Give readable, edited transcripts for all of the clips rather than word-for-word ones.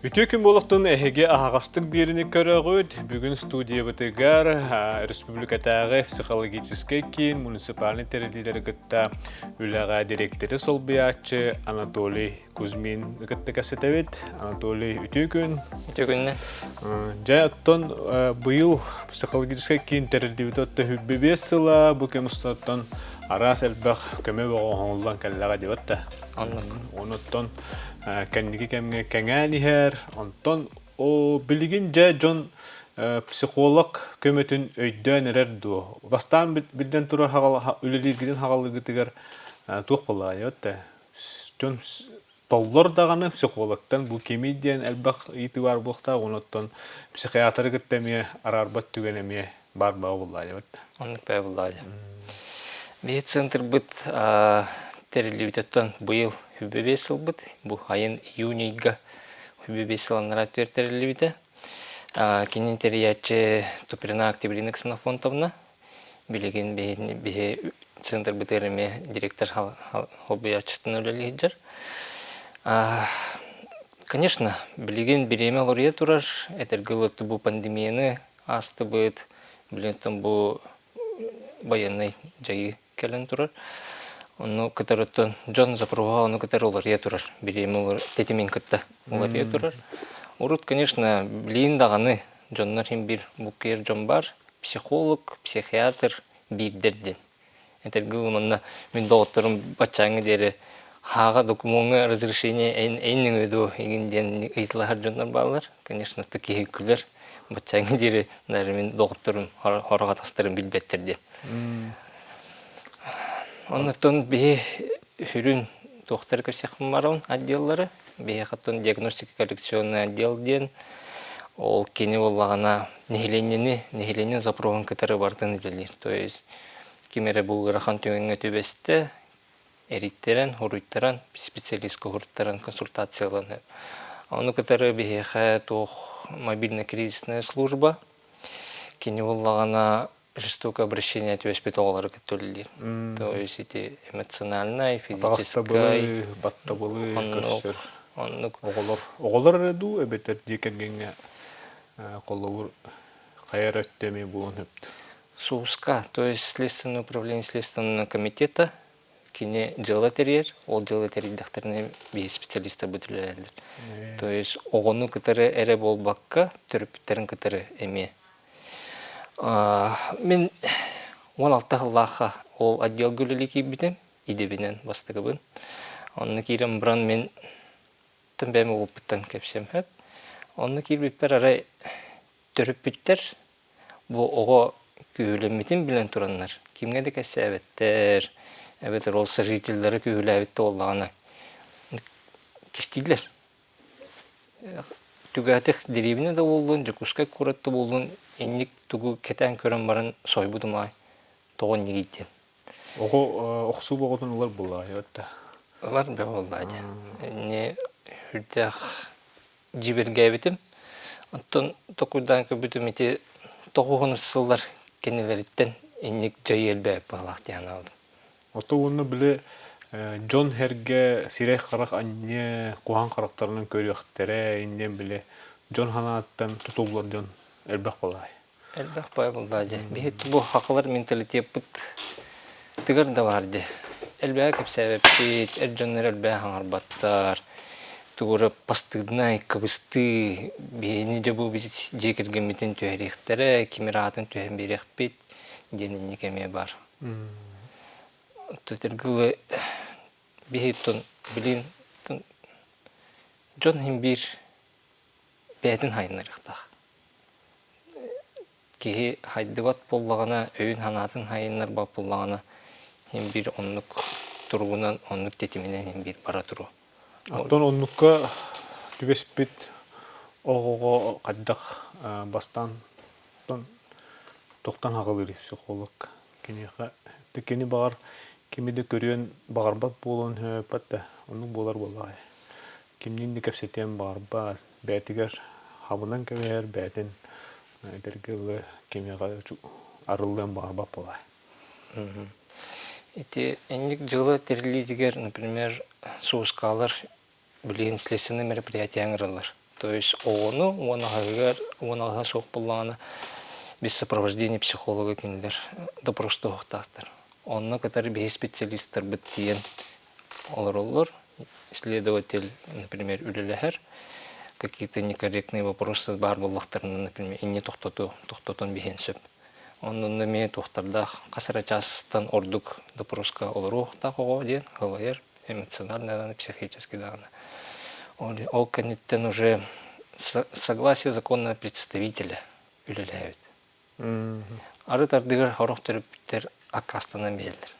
Үтүө күн буолуохтун эһиги аһаҕастык биэrini көрөҕүт. Бүгүн студиябытыгар республикатааҕы психологическай киин муниципальнай тэриллиилэри кытта үлэҕэ дириэктэри солбуйааччы Анатолий Кузьмин кытта кэпсэтэбит. Анатолий, үтүө күн. Үтүө күннэн. Дьэ, оттон быйыл психологическай киин тэриллибит отто 25 сыла бу кэм устатыттан араас элбэх көмө бөҕө оҥоһуллан кэллэҕэ диэбит да. Оннук. Онуттан кэнники кэмҥэ кэҥээн иһэр. Онтон о билигин дьэ дьон психолог көмөтүн өйдөөн эрэр дуо? Бастаан биллэн турар үлэлииргитин хаҕалыгытыгар туох буоллаҕай да дьон толлор даҕаны психологтан бу кимий диэн элбэх ыйытыы баар буолуохтаах онуттан психиатры кытта эмиэ араарбат түгэн эмиэ баар баа буоллаҕа Оннук баа буоллаҕа Биһи центрбыт тэриллибититтэн быйыл 25 сылбыт. Бу айын июнь ыйга 25 сыланнара түөр тэриллибитэ. Кини тэрийээччи Туприна Октябрина Ксенофонтовна. Билигин биһи центрбытыгар эмиэ директор холбуйааччытын үлэлии сылдьар. Конечно, билигин бириэмэ олоруйа турар. Этэргэ дылы бу пандемияны аастыбыт. Билигин бу байыаннай дьайыы кэлэн турар. Ону кытары дьон запроһа ону кытары уларыйа турар. Бириэмэ тэтимин кытта уларыйа турар. Урут, конечно, билигин даҕаны дьоннор иһин биир буккуйар дьон баар. Психолог, психиатр биирдэр диэн. Этэргэ дылы манна мин доҕотторум баччааҥҥа диэри хааҕа докумуоҥҥа разрешение эн нөҥүө дуо игин диэн ыйыталаһар дьоннор бааллар. Конечно, киһи күлэр. Баччааҥҥа диэри даже мин доҕотторум хорох атастарым билбэттэр диэн. Оннуттан биһи сүрүн туохтары көрсөхпүн барабын отделлары. Биһиэхэ оттон диагностика коррекционный отдел диэн ол кини буоллаҕына нэһилиэнньэни нэһилиэнньэ запроһун кытары барытын үлэлиир. То есть ким эрэ бу ыарахан түгэҥҥэ түбэстэ, эриттэрэн, уруйтаран, специалистка уһуруттаран консультацияланар. Ону кытары биһиэхэ туох мобильно-кризисная служба кини буоллаҕына жестокое обращение түбэспит оҕолору кытта үлэлиир. То есть ити эмоциональнай, физическай, баттабылы көрсөр оннук. Оҕолор оҕолор эрэ дуу эбэтэр дьиэ кэргэҥҥэ холобур хайа эрэ өттө эмиэ буолуон сөп. СУСКа, то есть Следственное управление Следственного комитета кини дьыала тэрийэр, ол дьыала тэрийдэхтэринэ биһи специалистарбыт үлэлэллэр. То есть оҕону кытары эрэ буолбакка, төрөппүттэрин кытары эмиэ. Мин 16 сыллаахха ол отделга үлэлии киирбитим, идэбинэн бастакыбын. Онно киирэн баран мин бэйэм уоппуттан кэпсиэм сөп. Онно киирбиппэр арай төрөппүттэр бу оҕо күүһүлэммитин билэн тураннар, кимҥэ да кэпсээбэттэр, эбэтэр ол сожителлэрэ күүһүлээбит да буоллаҕына кистииллэр. Түгээтих дэриэбинэ да буоллун, Дьокуускай куорат да буоллун, инник тугу кэтээн көрөн баран сойбутум аай, тоҕо иннигий диэн. Оҕо охсуу оҕотун ылар буоллаҕа да. Ылар бөҕө буоллаҕа дии. Инни сүрдээх дьиибэргээбитим. Оттон токуйдаан көрбүтүм ити тоҕуһун сыллар кэннилэриттэн инник дьайыы элбээбит быһыылаах дии санаабытым. Ото уонна били дьон сэргэ сирэй-харах анньыа, куһаҕан харахтарынан көрүөхтэрэ инниэн били дьон санааттан тутуллар дьон элбэх буолаай. Элбэх баай буоллаа дьэ. Биһи бу хахалар менталитеппыт тыгар да баар дии. Элбэҕи кэпсээбэппит, эр дьоннор элбэҕи хаҥарбаттар. Тугу эрэ постыднай, кыбыстыы, биһини дьэ бу дьиэ кэргэммитин түһэриэхтэрэ, ким эрэ аатын түһэн биэриэхпит диэн инник эмиэ баар. Түтэргылы биһи билин дьон иһин биир бэйэтин хайыннарыахтаах. Киһи хайдыбат буоллаҕына, өйүн-санаатын хайыннарбат буоллаҕына, иһин биир оннук туругунан, оннук тэтиминэн иһин биир бара туруо. Оттон оннукка түбэспит оҕоҕо хайдах бастаан тохтон аҕалыыр психолог киниэхэ кини баҕар кими да көрүөн баҕарбат буолуон сөп да оннук буолар буоллаҕай кимниин да кэпсэтиэн баҕарбат бэйэтигэр хабынан кэбиһэр бэйэтин этэргэ дылы кимиэхэ арыллыан баҕарбат буолаай Ити инник дьыала тэриллиитигэр, например, суускаалар билигин следственнай мероприятие ыҥыраллар. То есть оҕону 10 аҕыһыгар 10 аҕыһа суох буоллаҕына без сопровождения психолога кинилэр допростуохтаахтар. Онно кытары биһи специалистарбыт тиийэн олороллор. Следователь, например, үлэлэһэр. Какие-то некорректные вопросы баар буоллахтарына, например, инни тохтоту, тохтотон биһиэн сөп. Онон эмиэ туохтардаах хас эрэ чаастан ордук допроска олоруохтаах оҕо диэн ылайар эмоционально даҕаны, психически даҕаны. Ол кэнниттэн уже согласие законного представителя үлэлээбит. Арыт ардыгар сорох төрөппүттэр аккаастанан биһэллэр.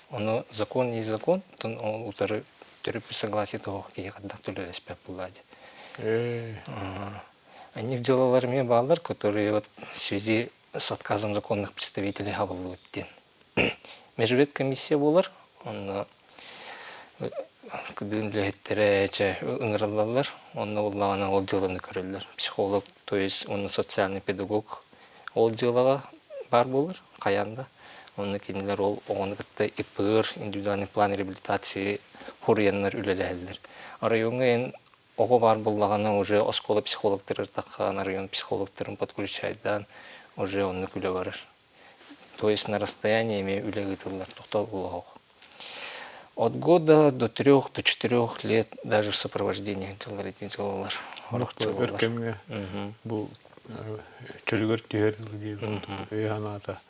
Ону закон есть закон, оттон ол утары төрөппүт согласие того киһи хайдах төлөлөспөт буоллаа дии. Анник дьыалалар эмиэ бааллар, которые вот в связи с отказом законных представителей хабыллыбыт диэн. Межвед комиссия буолар, онно кыдыын үлэһиттэрэ чэ ыҥырыллаллар, онно буоллаҕына ол дьыаланы көрөллөр. Психолог, то есть уонна социальный педагог ол дьыалаҕа баар буолар, хайаан да. Онно кинилэр ол оҕону кытта ИПР, индивидуальный план реабилитации хуруйаннар үлэлэһэллэр. Оройуоҥҥа эн оҕо баар буоллаҕына уже оскуола психологтарыгар таххан, район психологтарын подключайдаан уже оннук үлэ барар. То есть на расстоянии эмиэ үлэ ыытыллар, тохтол олоһох. От года до трех, до четырех лет даже в сопровождении дьыллар ити дьылалар. Өр кэмҥэ бу чөлүгэр түһэр диэбит өй санаата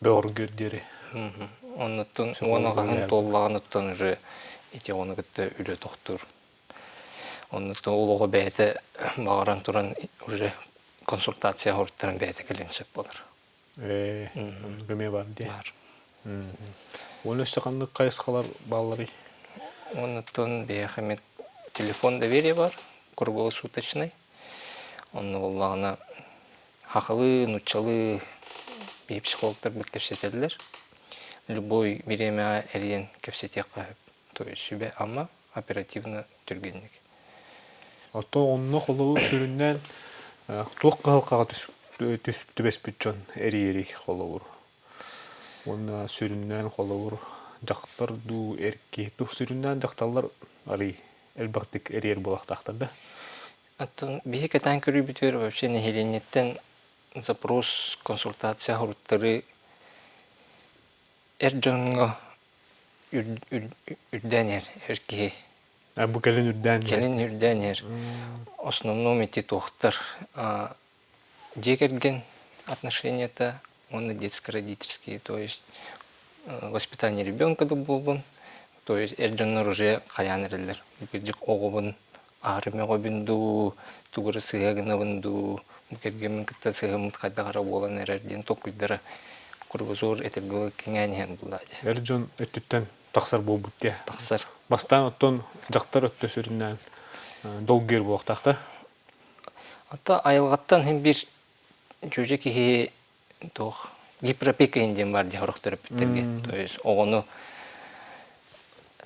бөҕөргүөр диэри. Оннуттан 10 аҕаһын туоллаҕыныттан уже ити оҕону кытта үлэ тохтуур. Оннуттан ол оҕо бэйэтэ баҕаран туран уже консультация оҥортаран бэйэтэ кэлин сөп буолар. Ээ, көмө бар дии. Бар. Уонна өссө ханнык хайысхалар баалларый? Оннуттан биһиэхэ эмиэ телефон доверия бар, круглосуточный. Онно буоллаҕына хахылыы, нууччалыы биһи психологтарбыт кэпсэтэллэр. Любой бириэмэҕэ эрийэн кэпсэтиэххэ сөп. То есть сүбэ-ама оперативно түргэнник. Оттон онно холобур сүрүннээн туох кыһалҕаҕа түбэспит дьон эрийэрий холобур? Уонна сүрүннээн холобур дьахтар дуу, эр киһи дуу сүрүннээн дьахталлар арый элбэхтик эрийэр буолуохтаахтар да? Оттон биһи кэтээн көрүүбүтүгэр вообще нэһилиэнньэттэн запрос, консультация оһоруттары эр дьоҥҥо үрдээн иһэр эр киһи. Бу кэлин үрдээн иһэр. Кэлин үрдээн иһэр. Основном эти туохтар дьиэ кэргэн отношенията уонна детско-родительские, то есть воспитание ребенка да буоллун, то есть эр дьоннор уже хайаан эрэллэр. Кырдьык оҕобун аһары мөҕөбүн дуу, тугу эрэ сыыһа гынабын дуу, бу кэргэммин кытта сыһыаммыт хайдах эрэ буолан эрэр диэн толкуйдара кругозор этэргэ кэҥээн иһэн буллаа дии. Эр дьон өттүттэн тахсар буолбут дии. Тахсар. Бастаан оттон дьахтар өттө сүрүннээн долгуйар буолуохтаах да? Ата айылҕаттан иһин биир чүөчэ киһи туох гиперопека диэн баар дии сорох төрөппүттэргэ. То есть оҕону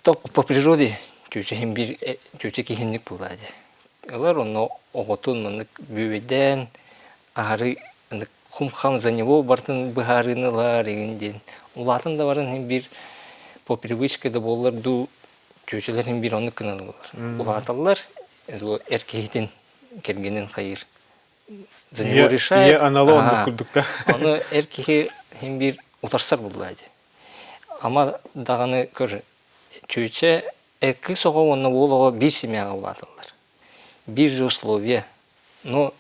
по природе чүөчэ иһин биир чүөчэ киһинник буоллаа дии. Ылар онно оҕотун маннык бүөбэйдээн аһары хум-хам за него барытын быһаарыыны ылар игин диэн улаатан да баран иһин биир по привычке да буоллар дуу чүөчэлэр иһин биир оннук гынан ылаллар. Улааталлар эр киһитин кэргэнин хайыыр за него решает. Ийэ анала оннук курдук да. Ону эр киһи иһин биир утарсар буоллаа дии. Ама даҕаны көр чүөчэ кыыс оҕо уонна уол оҕо биир семьяҕа улааталлар. Биир же условие. Но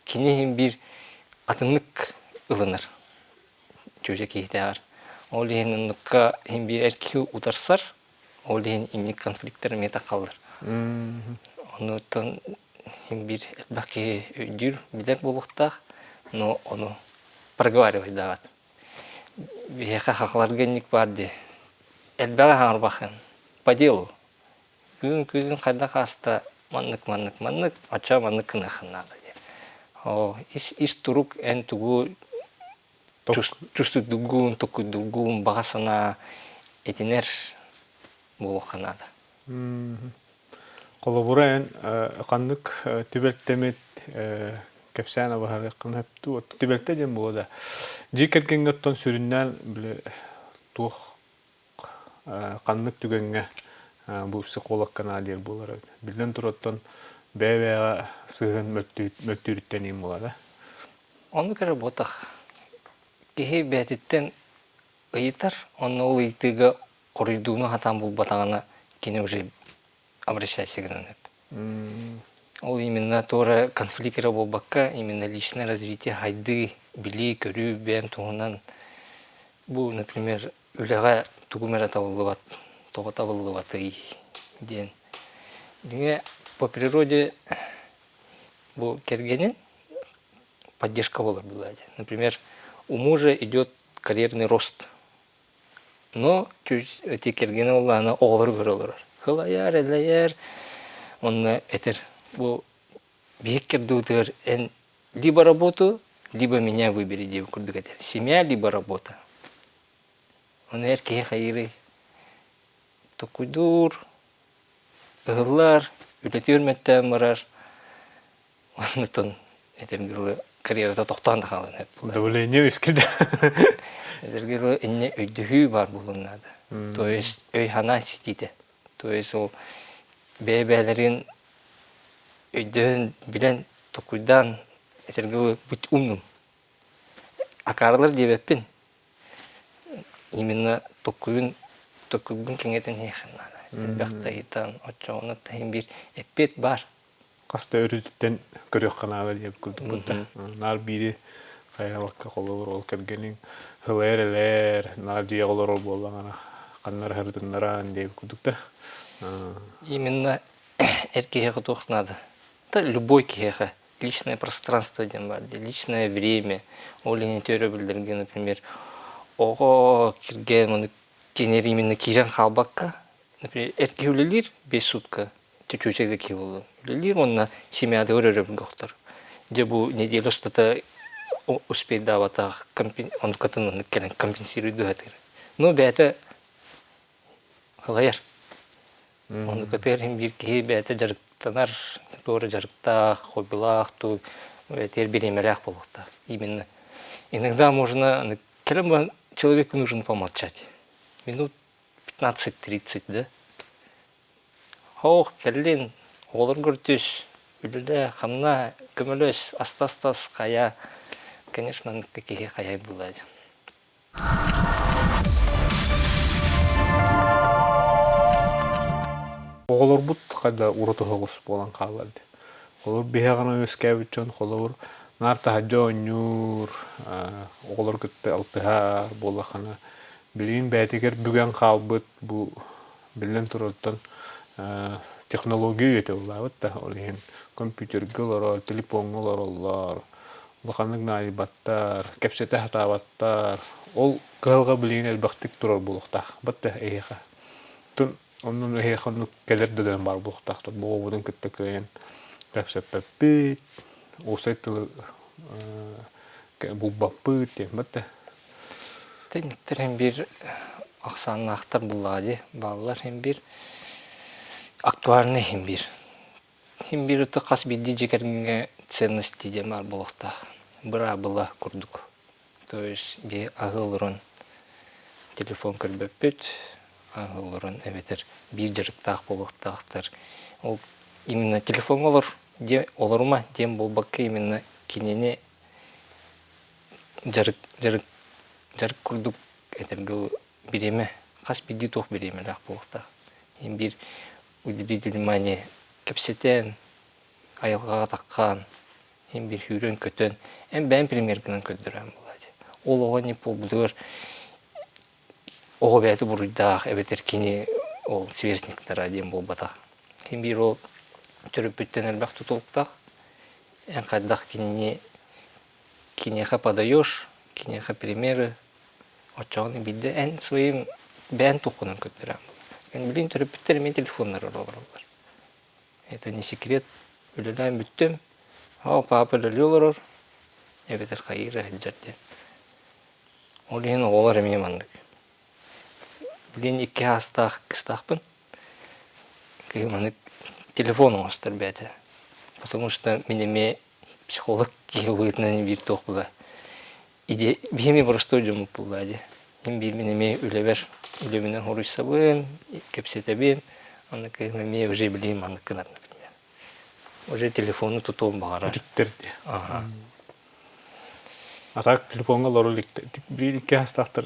кини иһин биир атыннык ылынар чүөчэ киһитээҕэр. Ол иһин оннукка иһин биир эр киһи утарсар, ол иһин инник конфликттар эмиэ таххаллар. Онуттан иһин биир элбэх киһи өйдүүр, билэр буолуохтаах, но ону проговаривать даҕат. Биһиэхэ хахаларга инник баар дии. Элбэҕи хаҥарбаххын. По делу. Күн күнүн хайдах ааста маннык маннык маннык оччо маннык гыныаххын наада диэн. Оо ис ис турук эн тугу чувствуйдугун, токуйдугун, баҕа санаа этинэр буолуохха наада. Холобура эн ханнык түбэлтэмит кэпсээн абаһарыаххын сөп дуу? Түбэлтэ диэн буолуо да. Дьиэ кэргэҥҥэ оттон сүрүннээн били туох ханнык түгэҥҥэ бу психологка наадыйар буолар эбит. Биллэн турар, оттон бэйэ-бэйэҕэ сыһыан мөлтүүрүттэн иин буолар да? Оннук эрэ буотах. Киһи бэйэтиттэн ыйытар, онно ол ыйытыыга хоруйдууну сатаан булбатаҕына кини уже обращайся гынан эп. Ол именно туора конфликт эрэ буолбакка, именно личное развитие, хайдыы, билии, көрүү бэйэм туһунан бу, например, үлэҕэ тугум эрэ табыллыбат, тоҕо табыллыбатый диэн. Дьиҥэ по природе бу кэргэнин поддержка буолар была. Например, у мужа идет карьерный рост. Но эти кэргэнэ буоллаҕына оҕолору көрө олорор. Ылайар, элэйэр, онно этэр бу биһик кэрдуутугар эн либо работу, либо меня выбери диэн курдук этэр. Семья либо работа. Ону эр киһи хайыырый? Токуйдуур, ыһыллар, үлэтигэр мөттөөн барар. Оннутун этэргэ дылы карьерата тохтоон да хаалан сөп. Давление үскүдэ. Этэргэ дылы инньэ өйдөһүү баар буолуон наада. То есть өй-санаа ситиитэ. То есть ол бэйэ-бэйэлэрин өйдөһөн, билэн, толкуйдаан этэргэ дылы быть умным. Акаарылар диэбэппин. Именно толкуйун толкуйгун кэҥэтэн иһиэххин наада. Элбэхтэ ыйытан, оччоҕуна иһин биир эппиэт баар. Хас да өрүтүттэн көрүөххэ наада диэбит курдук да. Наар биири хайаабакка холобур ол кэргэниҥ ылайар элээр, наар дьиэҕэ олорор буоллаҕына ханна эрэ сырытыннаран диэбит курдук да. Именно эр киһиэхэ туох наада? Да любой киһиэхэ личное пространство диэн баар дии, личное время. Ол иһин өрөбүллэргэ, например, оҕо кэргэн ону кинилэр именно киирэн хаалбакка, например, эр киһи үлэлиир 5 сутка, чүчүчэ да киһи буоллун. Үлэлиир уонна семьятыгар өрөбүлгэ охтор. Дьэ бу неделя устата успейдаабатах онукатын оннук кэлэн компенсируйдуу сатыыр. Ну бэйэтэ ылайар. Онукатыгар иһин биир киһи бэйэтэ дьарыктанар, туора дьарыктаах, хоббилаах, туу бэйэтигэр бириэмэлээх буолуохтаах. Именно иногда можно кэлэн баран человеку нужно помолчать. Минут 15-30, да? Һоох, кэллин, оҕолоргор түс, үлэлээ, хамнаа, көмөлөс, астас-тас, хайа. Конечно, киһи хайай буолаа дьон. Оҕолорбут хайда ураты оһоҕос буолан хааллар дии. Холобур, биһиэхэ үөскээбит дьон холобур, наар таһырдьа оонньуур, оҕолору кытта алтыһар буоллаххына, билигин бэйэтигэр бүгэн хаалбыт бу биллэн турартан технология үйэтэ ыллаабыт да, ол иһин компьютерга олорор, телефоҥҥа олороллор, улаханнык наайбаттар, кэпсэтэ сатаабаттар. Ол кыһалҕа билигин элбэхтик турар буолуохтаах. Батта эһиэхэ. Тун оннун эһиэхэ оннук кэлэр да дьон баар буолуохтаахтар. Бу оҕобутун кытта кыайан кэпсэппэппит, уопсай тылы булбаппыт диэн батта. Тэнниктэр һин биир ахсааннаахтар буллаҕа дии бааллар һин биир актуальный һин биир Син биир ытык хас биирдии дьиэ кэргэҥҥэ ценности диэн баар буолуохтаах. Быраабыла курдук. То есть биһи аһыы олорон телефон көрбөппүт, аһыы олорон эбэтэр биир дьарыктаах буолуохтаахтар. Ол именно телефоҥҥа олор диэн олорума диэн буолбакка именно кинини дьарык дьарык дьарык курдук этэргэ бириэмэ хас биирдии туох бириэмэлээх буолуохтаах. Биир уделить внимание кэпсэтэн, айылҕаҕа таххан, иһин биир сүүрэн-көтөн, эн бэйэҥ примергынан көрдөрөн буолаа дии. Ол оҕо не буолбутугар оҕо бэйэтэ буруйдаах эбэтэр кини ол сверстниктара диэн буолбатах. Иһин биир ол төрөппүттэн элбэх тутулуктаах. Эн хайдах кинини киниэхэ подаешь, киниэхэ примеры Оччоҕуна биирдэ эн своим бэйэн туххунан көрдөрөөн буолар. Эн билигин төрөппүттэр эмиэ телефоннарыгар олороллор. Это не секрет. Үлэлээн бүттүм. Оо, папа үлэлии олорор. Эбэтэр хайыыра сылдьар диэн. Ол иһин оҕолор эмиэ маннык. Билигин икки саастаах кыстаахпын. Кыһым маннык телефон оҥостор бэйэтэ. Потому что мин эмиэ психолог киһи быһыытынан биир туох була Иде биһи боростуой дьоммут буоллаа дии. Мин биир мин эмиэ үлэбэр үлэбинэн хоруйсабын, кэпсэтэбин, аны кыһым эмиэ уже билигин маннык гынар например. Уже телефону тутуон баҕарар. Үтүктэр дии. А так телефоҥҥа олорор биир икки астаахтар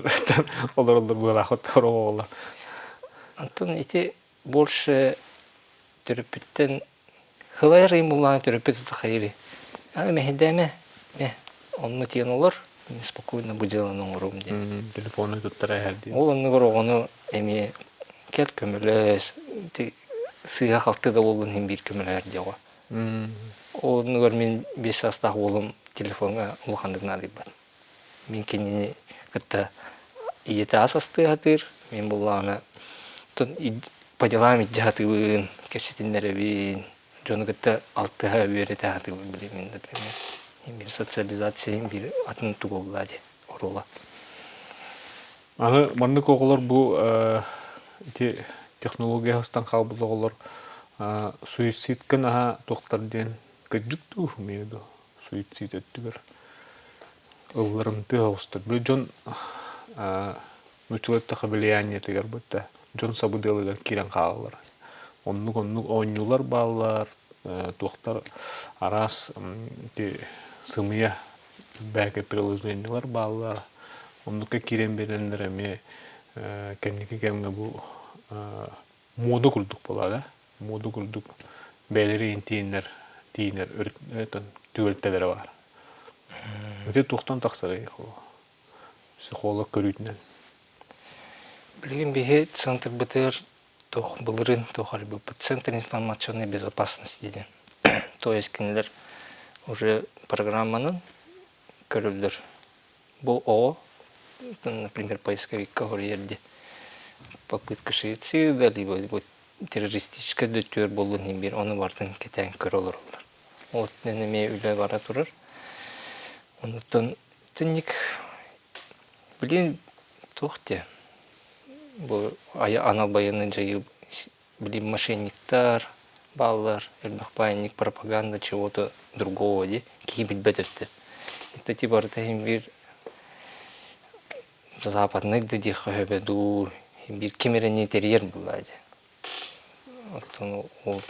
олороллор быалаахыт оҕолор. Антон ити больше төрөппүттэн Хылайар ыйым буллаҕына төрөппүт ытахайыры. Аны мэһэйдээмэ, мэ, онно тиийэн олор, мин спокойно бу дьыаланы оҥоруом диэн. Телефону туттара иһэр дии. Ол оннугар оҕону эмиэ кэл көмөлөс, сыыһа-халты да буоллун иһин биир көмөлөһөр диэҕэ. Ол оннугар мин 5 саастаах уолум телефоҥҥа улаханнык наадыйбат. Мин кинини кытта ийэтэ ас астыы сатыыр, мин буоллаҕына по делам илдьэ сатыыбын, кэпсэтиннэрэбин, дьону кытта алтыһа үөрэтэ сатыыбын билигин например. Биир социализация биир атын тугу буолла дии оруола. Аны маннык оҕолор бу ити технология астан хаалбыт оҕолор суицидка наһаа туохтар диэн кырдьык дуу, умею дуу суицид өттүгэр ылларымтыа оҕустар. Бу дьон нууччалыы эттэххэ влияниетыгар бытта дьон сабыдыалыгар киирэн хаалаллар. Оннук-оннук оонньуулар бааллар, туохтар араас ити сымыйа бээкэ приложениелар бааллар. Оннукка киирэн биэрэннэр эмиэ кэнники кэмҥэ бу муода курдук буолла да муода курдук бэйэлэрин тиинэр тиинэр түбэлтэлэрэ баар. Ити туохтан тахсарый психолог көрүүтүнэн? Билигин биһи центрбытыгар туох былырыын туох арыйбыппыт Центр информационной безопасности диэн. То есть кинилэр уже программанан көрөллөр. Бу оҕо, например, поисковикка хоруйар дии попытка суицида, либо террористическай да өттүгэр буоллун иһин биир ону барытын кэтээн көрө олороллор. Ол өттүнэн эмиэ үлэ бара турар. Онуттан итинник билин туох диэ бу анал байыаннай дьайыы билим мошенниктар бааллар, элбэх баайынньык пропаганда чего-то другого дии киһи билбэт өттө. Ити барыта иһин биир западный да диэххэ сөбө дуу, биир ким эрэ тэрийэр буоллаа дии. Оттон ол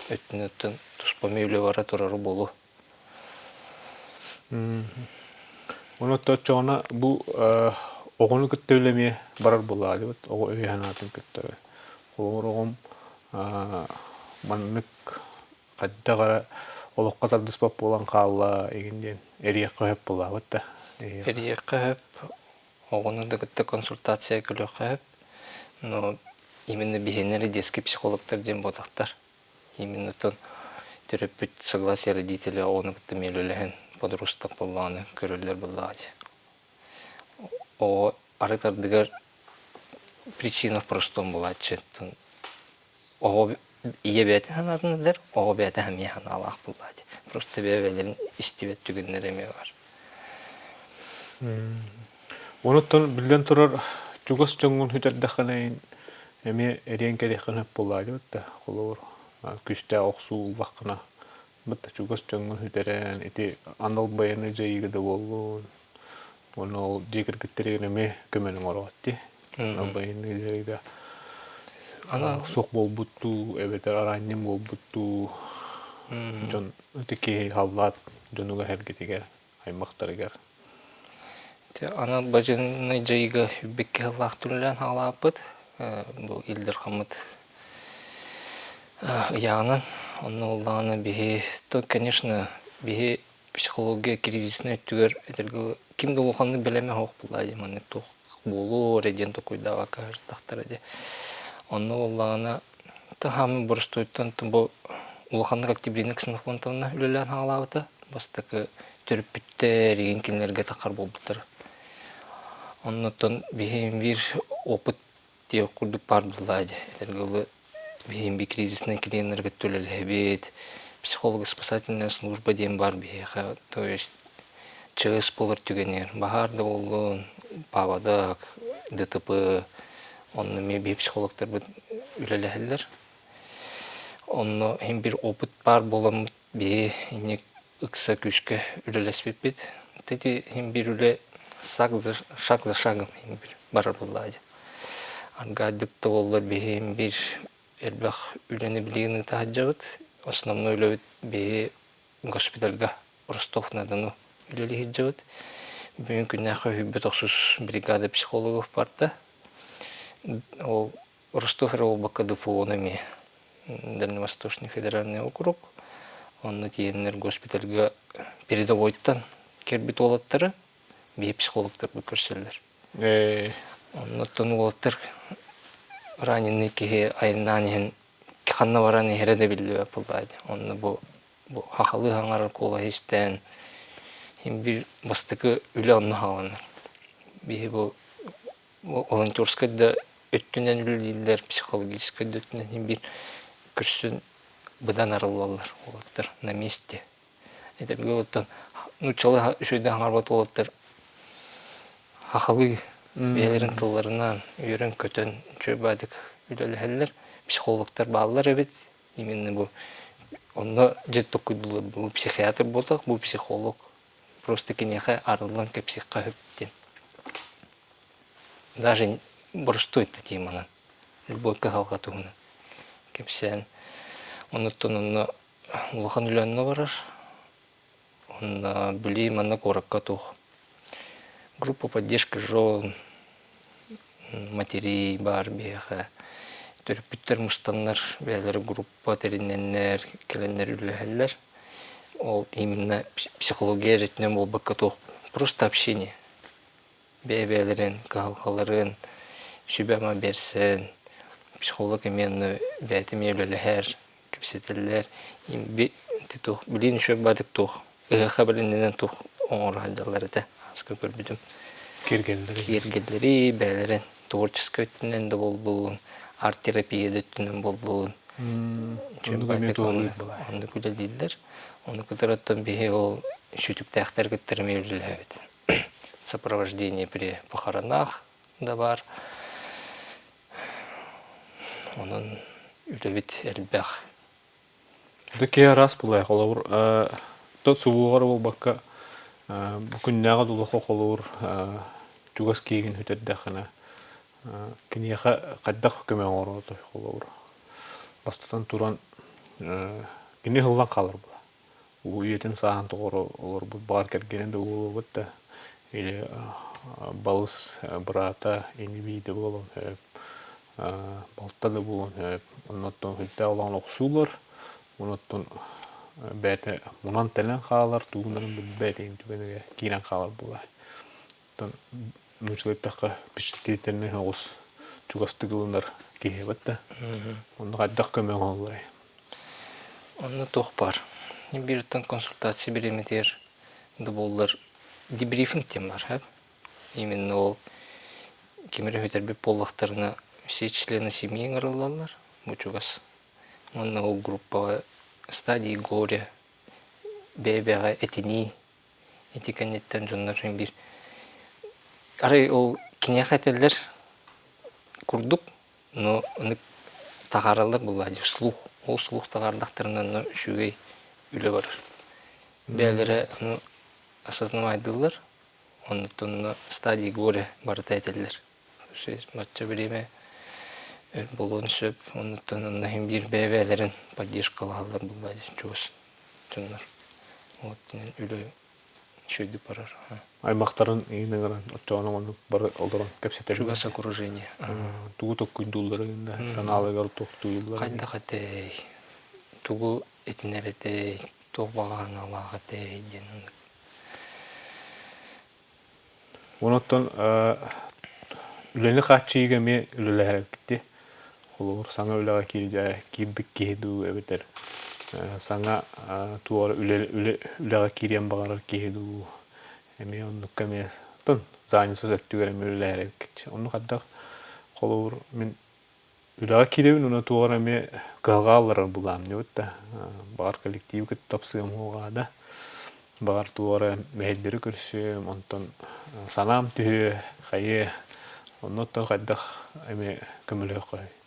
өттүн өттүн туспа үлэ бара турара буолуо. Онон оччоҕуна бу оҕону кытта үлэ эмиэ барар буоллаҕа дии оҕо өйө-санаатын кытта. Холобур, оҕом маннык хайдах эрэ олоххо тардыспат буолан хаалла игин диэн эриэххэ сөп буолаабыт да. Эриэххэ сөп, оҕону да кытта консультация көрүөххэ сөп. Но именно биһиэннэрэ детский психологтар диэн буотахтар. Именно тон төрөппүт согласие родителя оҕону кытта миэлэлэһэн подросток буоллаҕына көрөллөр буоллаҕа дии. Оҕо арыт ардыгар причина в простом буолааччы. Оҕо ийэ бэйэтин санаатын билэр, оҕо бэйэтэ эмиэ санаалаах буоллаҕа дии. Просто бэйэ-бэйэлэрин истибэт түгэннэрэ эмиэ бар. Онуттан биллэн турар чугас дьоҥҥун сүтэрдэххинэ эмиэ эриэн кэлиэххин сөп буоллаҕа дии да холобур күүстээх охсуу ыллаххына бытта чугас дьоҥҥун сүтэрэн ити анал байыаннай дьайыыга да буоллун уонна ол дьиэ кэргэттэригэр эмиэ көмөнү оҥороҕут дии анал байыаннай дьайыыга суох буолбут дуу эбэтэр араанньым буолбут дуу дьон ити киһи халлаат дьонугар эргитигэр аймахтарыгар Ити анал бадьыыннай дьайыыга сүүрбэккэ сыллаах үлэлээн хаалааппыт. Бу Ил Дархаммыт ыйааҕынан. Онно буоллаҕына биһи, то, конечно, биһи психология кризиснэй өттүгэр этэргэ ким да улаханнык бэлэмэ суох буоллаа дии маннык туох буолуо эрэ диэн толкуйдаабакка сырыттахтара дии. Онно буоллаҕына хаамыы боростуойтан бу улаханнык Октябрина Ксенофонтовна үлэлээн хаалаабыта. Бастакы төрөппүттэр игин кинилэргэ таххар буолбуттар. Оннуттан биһиэн биир опыт диэх курдук баар буоллаа дии. Этэргэ дылы биһиэн би кризисный клиеннэргэ үлэлэһэбит, психолого-спасательная служба диэн баар биһиэхэ. То есть ЧС буолар түгэнигэр баһаар да буоллун, паводок, ДТП, онно эмиэ биһи психологтарбыт үлэлэһэллэр. Онно иһин биир опыт баар буоламмыт биһи инник ыкса күүскэ үлэлэспиппит. Ити иһин биир үлэ шаг за, шаг за шагом иһин биир барар буоллаа дии. Аргаайдык да буоллар биһи иһин биир элбэх үлэни билигин ыыта сылдьабыт. Основной үлэбит биһи госпитальга Ростов-на-Дону үлэлии сылдьабыт. Бүгүн күннээххэ үһүйбүт охсус бригада психологов барда. Ол Ростов эрэ буолбакка ДФО-ну эмиэ Дальневосточный федеральный округ. Онно тиийэннэр госпитальга передовойтан кэлбит уолаттары биһи психологтарбыт көрсөллөр. Оннуттан уолаттар раненый киһи айаннаан иһэн ханна баран иһэрэ да биллибэт буоллаҕа дии. Онно бу бу хахалыы хаҥарар куолаһы истэн биир бастакы үлэ онно хааланар. Биһи бу волонтерскай да өттүнэн үлэлииллэр, психологическай да өттүнэн биир көрсөн быдан арыллаллар уолаттар на месте. Этэргэ оттон нууччалыы үчүгэйдик хаҥарбат уолаттар хахалыы бэйэлэрин тылларынан үөрэн-көтөн үчүгэй баайдык үлэлэһэллэр. Психологтар бааллар эбит. Именно бу онно дьэ токуйдулар бу психиатр буолтах, бу психолог. Просто киниэхэ арыллан кэпсиэххэ сөп диэн. Даже боростуой да теманан любой кыһалҕа туһунан кэпсээн. Онуттан онно улахан үлэ онно барар. Онно били манна куоракка туох группа поддержки жен, матерей баар биһиэхэ. Төрөппүттэр мустаннар бэйэлэрэ группа тэринэннэр, кэлэннэр үлэлэһэллэр. Ол именно психология эрэ буолбакка туох просто общение. Бэйэ-бэйэлэрин кыһалҕаларын сүбэ-ама бэрсэн, психолог эмиэ онно бэйэтэ эмиэ үлэлэһэр, кэпсэтэллэр. Туох билиин үчүгэй баадык туох ыһыахха бэлэмнэнэн туох оҥоро сылдьаллар этэ ааска көрбүтүм. Киэргэллэри. Киэргэллэри бэйэлэрин творческай өттүнэн да буоллун, арт-терапия да өттүнэн буоллун. Оннук эмиэ туһалыыр буолаа. Оннук үлэлииллэр. Ону кытары оттон биһи ол сүтүктээхтэр кыттар эмиэ үлэлэһэбит. Сопровождение при похоронах да баар. Онон үлэбит элбэх. Ити киһи араас булай холобур тот субуугар буолбакка бу күннээҕи дулуха холуур чугас киигин сүтэрдэххинэ киниэхэ хайдах көмө оҥороруй холобур бастатан туран кини ыһыллан хаалар була Үйэтин сааһын тоҕоро олорбут баҕар кэргэнэ да буолуобут да или балыс быраата ини-бии да буолуон сөп, балта да буолуон сөп. Оннуттан сүрдээх улахан охсуулар, онуттан бэйэтэ мунан-тэлэн хаалар, тугунан билбэт иһин түгэнигэр киирэн хаалар буолар. Оттон нууччалыы эттэххэ впечатлительный оҕус чугастык ылынар киһи эбит да. Онно хайдах көмө оҥоһулларый? Онно туох баар. Бииртэн консультация бириэмэтигэр да буоллар дебрифинг диэн баар сөп. Именно ол ким эрэ сүтэрбит буоллахтарына все члены семьи ыҥырыллаллар бу чугас. Уонна ол группаҕа стадии горя бэйэ-бэйэҕэ этинии Ити кэнниттэн дьоннор син биир арай ол киниэхэ этэллэр курдук, но аны таһаараллар буоллаҕа дии слух. Ол слух таһаардахтарына онно үчүгэй үлэ барар. Бэйэлэрэ ону осознавайдыыллар, оннуттан онно стадии горя барыта этэллэр. Бачча бириэмэ өр буолуон сөп, оннуттан онно иһин биир бэйэ-бэйэлэрин поддержкалаһаллар буоллаҕа дии чугас дьоннор. Вот үлэ үчүгэйдик барар. Аймахтарын иһин ыҥыран оччоҕуна оннук бары олорон кэпсэтэр. Чугас окружение. Тугу токкуйдуулларын да санааларыгар тохтууллар. Хайдах этэй, тугу этинэр этэй, туох баҕа санаалаах этэй диэн оннук. Онон үлэни хааччыйыыга эмиэ үлэлэһэрбит Холобур, саҥа үлэҕэ киирбит киһи дуу эбэтэр саҥа туора үлэҕэ киириэн баҕарар киһи дуу эмиэ оннукка эмиэ оттон занятость өттүгэр эмиэ үлэлэһэр эбиккит. Оннук хайдах холобур мин Үлэҕэ киирэбин уонна туох эрэ эмиэ кыһалҕа алларар былаанныыбыт да, баҕар коллективы кытта тапсыам уоҕа да, баҕар туох эрэ мэһэйдэри көрсүөм, онтон санаам түһүө, хайыа, онно оттон хайдах эмиэ көмөлөһүөххэ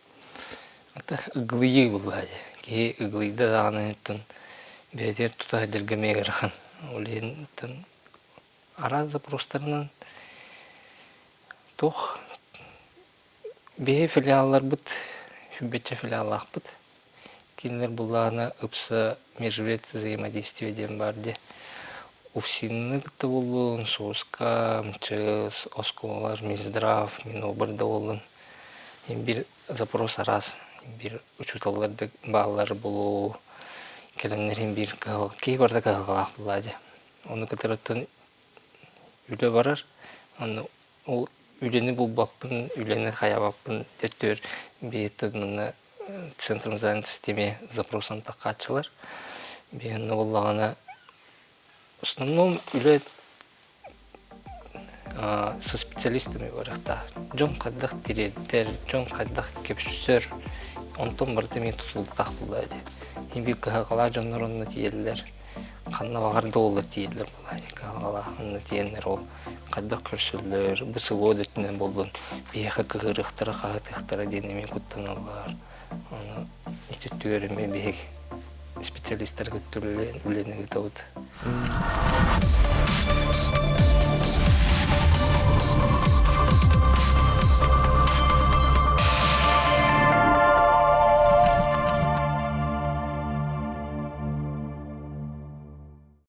Это ыгылыйыы буоллаҕа дии. Киһи ыгылыйда даҕаны оттон бэйэтигэр тута сылдьарга эмиэ ыарахан. Ол иһин оттон араас запростарынан туох Биһи филиалларбыт, сүүрбэччэ филиаллаахпыт. Кинилэр буллаҕына ыпса межвед взаимодействие диэн баар дии. УФСИН-ны кытта буоллун, СУСКа, МЧС, оскуолалар, Минздрав, Минобр да буоллун. Биир запрос араас, биир учууталлар да бааллар буолуо, кэлэннэр иһин биир киһи барыта кыһалҕалаах буоллаа дии. Ону кытары үлэ барар, онно ол үлэни булбаппын, үлэни хайаабаппын төттүөр биир манна центром занятости эмиэ запросом таххааччылар. Биир онно буоллаҕына в основном үлэ со специалистами барыахтаах. Дьон хайдах тириэрдэр, дьон хайдах кэпсэр, онтон барыта эмиэ тутулуктаах буолла дии. Биир кыһалҕалаах дьоннор онно тиийэллэр. Ханна баҕар да буоллар тиийэллэр буолла дии. Кыһалҕалаах онно тиийэннэр ол хайдах көрсөллөр, бу село да өттүнэн буоллун, биһиэхэ кыһыырыахтара, хаһытыахтара диэн эмиэ куттаналлар. Ону ити өттүгэр эмиэ биһиги специалистары кытта үлэни ыытабыт.